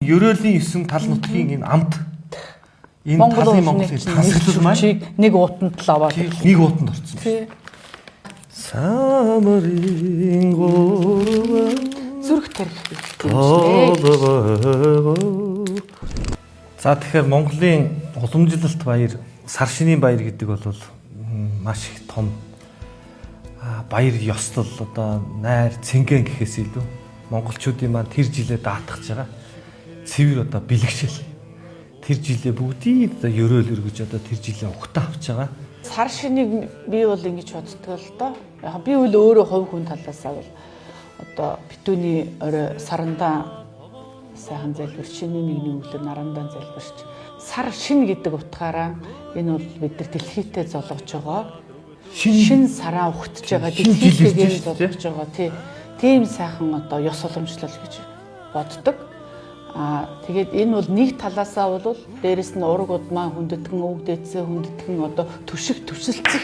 Ерөөлийн 9 тал нутгийн энэ амт энэ Монгол талын улсны Монголын тансаглал маань нэг уутанд л аваад нэг уутанд орсон. Тий. Самарын гурван Зүрх тарих гэдэг юм шиг. За, тэгэхээр Монголын уламжлалт баяр, сар шинийн баяр гэдэг бол маш их том баяр ёслол, одоо найр цэнгэн гэхээс илүү монголчуудын маань тэр жилээ даатгаж байгаа цэвэр одоо бэлэгшэл. Тэр жилээ бүгдийг одоо ерөөл өргөж, одоо тэр жилээ угтаа авч байгаа. Сар шинийг би бол ингэж боддог л доо. Яг би бол өөрөө хувь хүн талаасаа бол одоо битүүний орой сарандаа сайхан залбирч, шинийн нэгний өглөө нарандаа залбирч, сар шин гэдэг утгаараа энэ бол бид нар дэлхийдээ золгож байгаа. Шин сараа угтж байгаа, Шинэ жил дэлхийдээ ирж шүү дээ. золгож байгаа тий. Тийм сайхан одоо ёс уламжлал гэж боддог. Тэгээд энэ бол нэг талаасаа бол дээрэс нь ураг удмаа хүндэтгэн, өвөг дээдсээ хүндэтгэн, одоо түшиг түшилцэх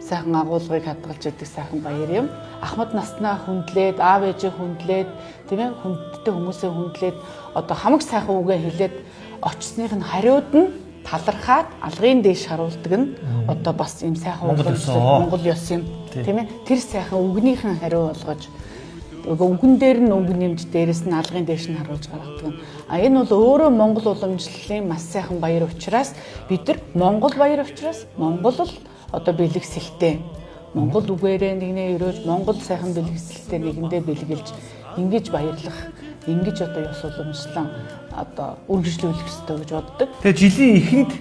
сайхан агуулгыг хадгалж идэг сайхан баяр юм. Ахмад наснаа хүндлээд, аав ээжээ хүндлээд, тийм ээ, хүндтэй хүмүүсээ хүндлээд, одоо хамаг сайхан үгээ хэлээд очсных нь хариуд нь талархаад алгын дээш харуулдаг нь одоо бас юм сайхан Монгол уламжлал, ёсоо. Монгол ёс юм. Тийм ээ. Тэр сайхан үгнийхэн хариу болгож, үгэн дээр нь үг нэмж, дээрэс нь алгын дээш нь харуулж гаргадаг нь. А энэ бол өөрөө Монгол уламжлалын маш сайхан баяр учраас, бид нар Монгол баяр учраас Монгол л одоо бэлэгсэлтэй. Монгол үгээрээ нэгнээ өрөөж, Монгол сайхан бэлэгсэлтэй нэгэндээ бэлгэлж, ингэж баярлах, ингэж одоо ёс уламжлан одоо үргэлжлүүлэх ёстой гэж боддог. Тэгээ жилийн эхэнд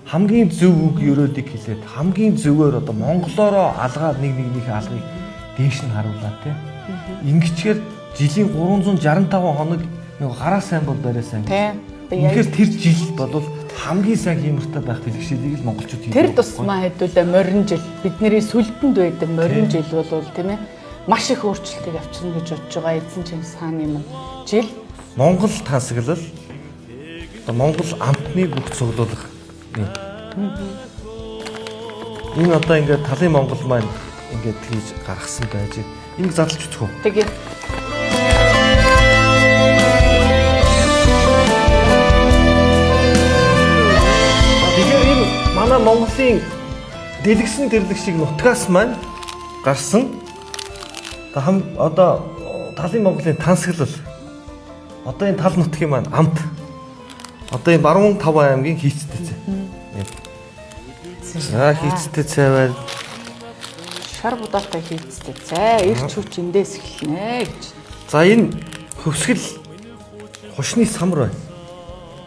хамгийн зөв үг ерөөлийг хэлээд, хамгийн зөвөөр одоо монголоороо алгаа, нэг нэгнийхээ алгыг дээш нь харуулаа тий. Ингэчгээр жилийн 365 хоног нэг гараа сайн бол барай сайн. Тий. Үнэхээр тэр жил бол хамгийн сайн хиймортой байх бэлгшээлийг л монголчууд хийдэг. Тэр тусмаа хэдүүлээ морин жил, бидний сүлдэнд байдаг морин жил бол, тийм ээ, маш их өөрчлөлтийг авчирна гэж бодож байгаа эзэн Чингис хааны юм жил. Монгол тансаглал, одоо Монгол амтныг бүх цуглуулах юм. Энэ одоо ингээд талын Монгол маань ингээд тэгж гаргасан байж, энийг задлж үзэх үү? Тэгээ. Тэгэхээр энэ манай Монголын дэлгэсэн дэрлэг шиг нутгаас маань гарсан одоо хам одоо талын Монголын тансаглал, одоо энэ тал нутгийн маань амт, одоо энэ баруун 5 аймгийн хийцтэй цай. За, хийцтэй цай байна. Шар будаалтай хийцтэй цай, эрч хүч эндээс эхэлнэ гэж. За, энэ хөвсгөл хушны самар байна.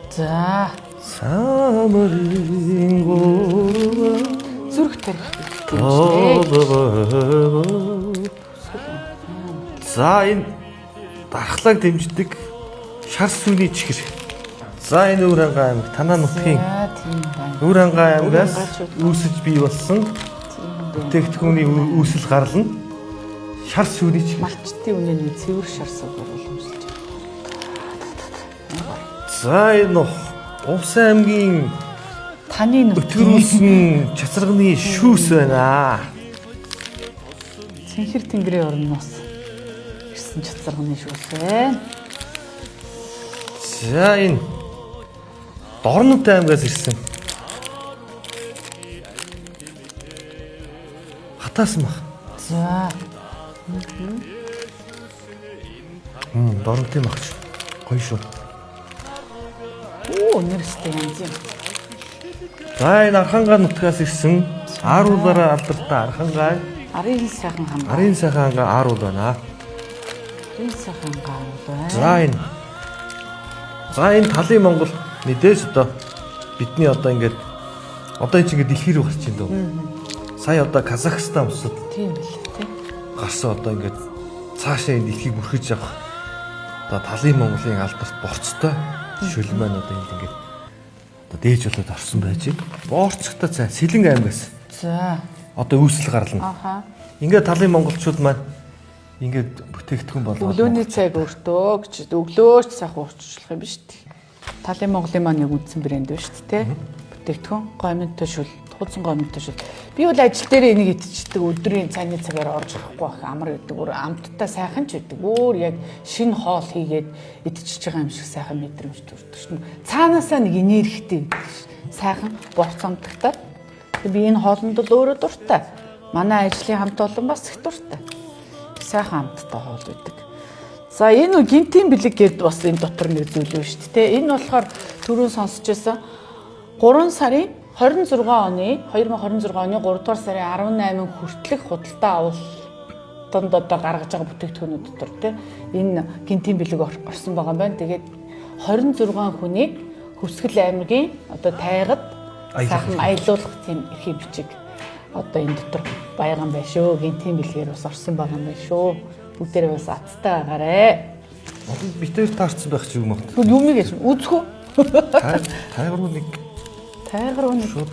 За. Самарын гурван Зүрх тарих гэдэг юм шиг. За, энэ дархлааг дэмждэг шар сүний чихэр. За, энэ Өвөр аймаг, Танаа нутгийн За, тийм байна. Өвөр аймагаас Өвөр үүсэж бий болсон бүтээгдэхүүний үүсэл гарал нь шар сүний чихэр. Малчтын үнэний цэвэр шар сугаар уламжилж байна. За, энэ Увс аймгийн Таны нутгийн өтгөрүүлсэн чацрагны шүүс байна. Цэнхэр тэнгэрийн орноос ирсэн чацарганы шүүс байна. За, энэ Дорнод аймгаас ирсэн хатаасан мах. За. Дорнодын махч гоё шүү. Оо, нэрстэй янз юм. За, энэ Архангай нутгаас ирсэн ааруулаараа алдартай Архангай. Арын сайхан хангаа. Арын сайхан хангаа ааруул байна. Арын сайхан хангаа байна. За, энэ талын Монгол мэдээж одоо бидний одоо ингээд одоо энэ чинь ингээд дэлхий рүү гарч ийн дөө. Сая одоо Казахстан улсад Тийм бэл тий. гарсан, одоо ингээд цаашаа энэ дэлхийг бүрхэж явах одоо талын Монголын алдарт борцтой шөл маань одоо энд ингээд одоо дээж болоод орсон байж байна. Борцогтой цай Сэлэнг аймгаас За. одоо үүсэл гарлана. Ингээд талын монголчууд маань ингээд бүтээгдэхүүн болгоод Өглөөний цайг өөртөө гэж, өглөөч сайхан уурчлах юм биш үү? Талын Монголын маань яг үндсэн брэнд байна шүү дээ. Бүтээгдэхүүн гоминтой шүл Хуудсан гомд шил. Би бол ажил дээр энийг идчихдэг. Өдрийн цайны цагаар орж ирэхгүй байх амар гэдэг. Өөр амттай сайхан ч гэдэг. Өөр яг шинэ хоол хийгээд идчихэж байгаа юм шиг сайхан мэдрэмж төрдөг шин. Цаанаасаа нэг энергитэй гэдэг шин. Сайхан борц амттай. Би энэ хоолнд бол өөрөө дуртай. Манай ажлын хамт олон бас их дуртай. Сайхан амттай хоол байдаг. За энэ гинтийн бэлэг гээд бас энэ дотор нэг зүйл байна шүү дээ. Энэ болохоор түрүүн сонсч байсан 3 сарын 26 оны 2026 оны 3 дугаар сарын 18 хүртэлх худалдаа авалтанд одоо гаргаж байгаа бүтээгдэхүүнүүд дотор тий энэ гинтийн бэлэг орсон байгаа юм байна. Тэгээд 26 хүнийг Хөвсгөл аймгийн одоо тайгад сайхан аялуулах тийм эрхийн бичиг одоо энэ дотор байган байна шүү. Гинтийн бэлгээр бас орсон байгаа юм байна шүү. Бүгдээрээ бас азтай байгаарэ. Битээр таарсан байх ч юм уу. Тэгвэл юм гэж үзэх үү? Тайгар руу нэг Тайгар руу нэг шууд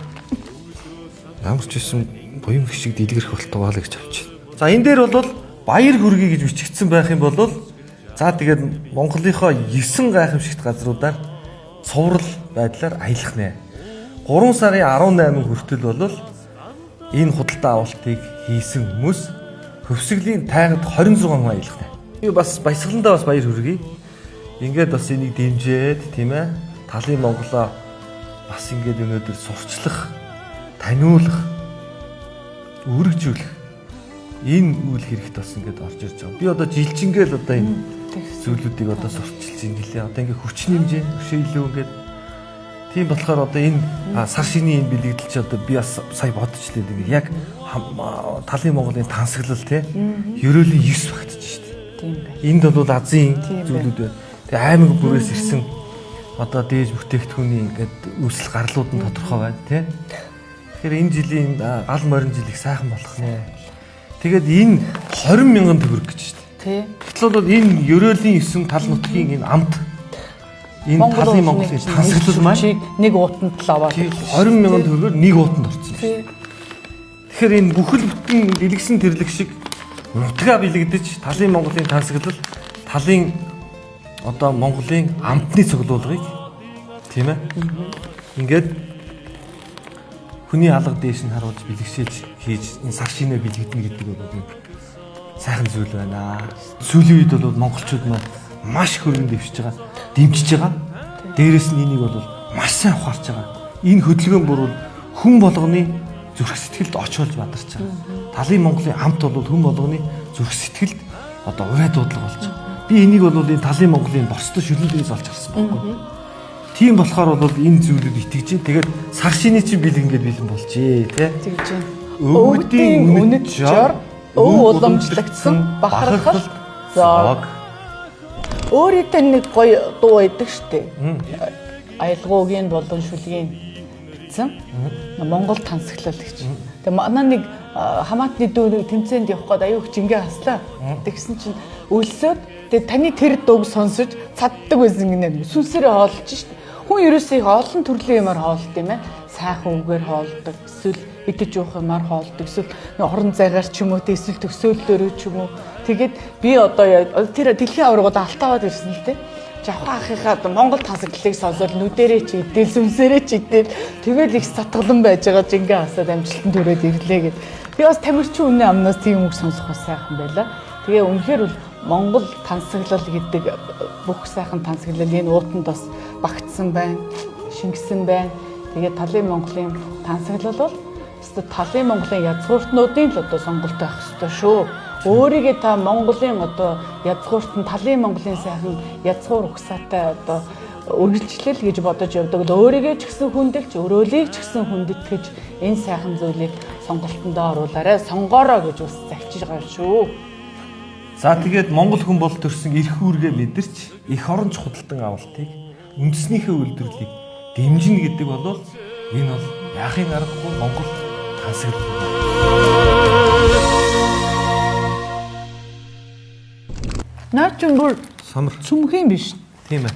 ямар ч байсан буян хишиг дэлгэрэх болтугай л гэж авчих. За энэ дээр бол баяр хүргэе гэж бичигдсэн байх юм бол за тэгээд Монголынхоо 9 гайхамшигт газруудаар цуврал байдлаар аялах нэ. 3 сарын 18 хүртэл бол энэ худалдаа авалтыг хийсэн хүмүүс Хөвсгөлийн тайгад 26 хүн аялах нэ. Би бас баясгаландаа бас баяр хүргэе. Ингээд бас энийг дэмжиж тийм ээ. Талын Монголоо бас ингээд өнөөдөр сурчлах, таниулах, үргэлжлүүлэх энэ үйл хэрэгт бас ингээд орж ирж байгаа. Би одоо жилчингээл одоо энэ зүйлүүдийг одоо сурчилж ин гэлээ. Одоо ингээд хүч нэмжээ, өшөө илүү ингээд тийм болохоор одоо энэ сар шинийн энэ бэлэгдэл чи одоо би бас сая бодож лээ. Ингээд яг талын Монголын тансаглал тий ерөөлийн 9 багтж шүү дээ. Тийм байна. Энд бол азийн зүйлүүд байна. Тэгээ аймаг бүрээс ирсэн одоо дээж бүтээгдэхүүний ингээд үүсэл гарлууд нь тодорхой байна тий. Тэгэхээр энэ жилийн гал морин жил их сайхан болох нэ. Тэгээд энэ 20 мянган төгрөг гэж шүү дээ. Тий. Гэтэл бол энэ ерөөлийн 9 тал нутгийн энэ амт энэ талын Монголын тансаглал маань нэг уутанд л аваад 20 мянган төгрөгөөр нэг уутанд орсон шүү дээ. Тэгэхээр энэ бүхэл бүтэн дэлгэсэн тэрлэг шиг нутгаа бэлэгдэж талын Монголын тансаглал талын одоо Монголын амтны цуглуулгыг тийм ээ. Ингээд хүний алга дээш нь харуулж бэлэгшээж хийж энэ сар шинэ бэлэгдэнэ гэдэг бол энэ сайхан зүйл байна. Сүүлийн үед бол монголчууд маань маш хөрөнгө дэвшиж байгаа, дэмжиж байгаа. Дээрээс нь энийг бол маш сайн ухаарч байгаа. Энэ хөдөлгөөн бүр бол хүн болгоны зүрх сэтгэлд очиолж бадарч байгаа. Талын Монголын амт бол хүн болгоны зүрх сэтгэлд одоо урай дуудлага болж байгаа. Би энийг бол энэ талын Монголын босдо шүлэнээс олж харсан байхгүй. Тийм болохоор бол энэ зүйлүүд итгэж чинь тэгээд сар шиний чинь бэлэг ингээд бэлэн болжээ тий. Тэгж байна. Өвдийн үнэт жор өв уламжлагдсан бахархал зоог. Өөрийнхөө нэг гоё дуу байдаг штэ. Аялгуугийн болон шүлгийн бичсэн. Монгол тансаглал гэж. Тэгээ манай нэг хамаатны дүү нэг тэмцээнд явах гээд аюу их жингээ хаслаа. Тэгсэн чинь өлсөөд тэгээ таны тэр дууг сонсож цаддаг байсан гинэ. Сүнсээрээ хоолж штэ. Хүн ерөөсөө их олон төрлийн юмар хоолд юм байна. Сайхан үгээр хоолдог, эсвэл идэж уух юмар хоолдог, эсвэл орон зайгаар ч юм уу, эсвэл төсөөллөөрөө ч юм уу. Тэгээд би одоо тэр дэлхийн аваргууд алтаваад ирсэн л дээ. Жавхаа ахыхаа одоо Монгол тансаглалыг сонсоод нүдэрээ чи идэл, сүнсээрээ чи идэл тэгэл их сатглан байж байгаа жингээ хасаад амжилтанд хүрээд ирлээ гэд. Би бас тамирчин үнэ амнаас тийм үг сонсох бас сайхан байлаа. Тэгээ үнэхээр бол Монгол тансаглал гэдэг бүх сайхан тансаглал энэ уутанд бас багтсан байна, шингэсэн байна. Тэгээд талын Монголын тансаглал бол өстө талын Монголын язгууртнуудын л одоо сонголт байх ёстой шүү. Өөрийгөө та Монголын одоо язгуурт нь талын Монголын сайхан язгуур угсаатай одоо үргэлжлэл гэж бодож явдаг. Өөрийгөө ч гэсэн хүндэлж, өрөөлийг ч гэсэн хүндэтгэж энэ сайхан зүйлийг сонголтондоо оруулаарай. Сонгоороо гэж бас захиж байгаа шүү. За тэгээд Монгол хүн бол төрсөн эрх үүргээ мэдэрч эх оронч худалдан авалтыг үндэснийхээ үйлдвэрлэлийг дэмжинэ гэдэг бол энэ бол яахын аргагүй Монгол тансаглал. Наа чинь бүр Самар цүмхийн биш. Тийм ээ.